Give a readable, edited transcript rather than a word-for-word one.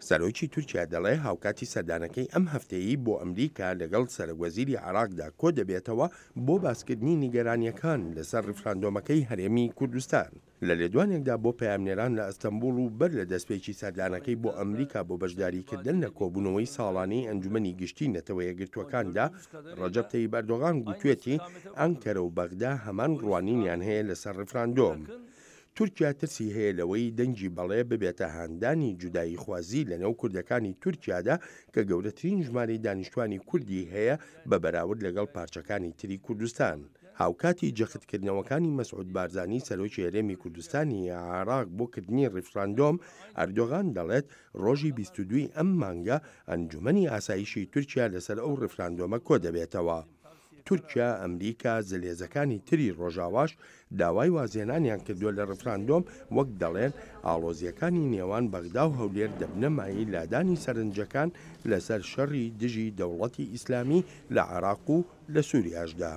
سەرۆکی تورکیا دەڵێ هاوکاتی سەردانەکەی ئەم هەفتەیەی بۆ ئەمریکا لەگەڵ سەرۆکوەزیری عێراقدا کۆدەبێتەوە بۆ باسکردنی نیگەرانییەکان لەسەر ڕیفراندۆمەکەی هەرێمی کوردستان. لە لێدوانێکدا بۆ پەیامنێران لە ئەستەنبوڵ و بەر لە دەستپێکی سەردانەکەی بۆ ئەمریکا بۆ بەشداریکردن لە کۆبوونەوەی ساڵانەی ئەنجومەنی گشتی نەتەوەیەکگرتووەکاندا، ڕەجەب تەیب ئەردۆغان گوتوێتی ئەنکەرە و بەغدا هەمان ڕوانینیان هەیە لەسەر ڕیفراندۆم. تورکیا ترسی هەیە لەوەی دەنگی بەڵێ ببێتە هاندانی جوداییخوازی لەنێو کوردەکانی تورکیادا کە گەورەترین ژمارەی دانیشتوانی کوردی هەیە بە بەراورد لەگەڵ پارچەکانی تری کوردستان. هاوکاتی جەختکردنەوەکانی مەسعود بارزانی سەرۆکی هەرێمی کوردستانی عێراق بۆ کردنی ڕیفراندۆم، ئەردۆغان دەڵێت ڕۆژی 22 ی ئەم مانگە ئەنجومەنی ئاسایشی تورکیا لەسەر ئەو ڕیفراندۆمە کۆدەبێتەوە. تورکیا، ئەمریکا، زلهێزەکانی تری ڕۆژاواش داوای وازهێنانیان کردووە لە ڕیفراندۆم، وەک دەڵێن ئاڵۆزییەکانی نێوان بەغدا و هەولێر دەبنە مایەی لادانی سەرنجەکان لەسەر شەڕی دژی دەوڵەتی ئیسلامی لە عێراق و لە سوریاشدا.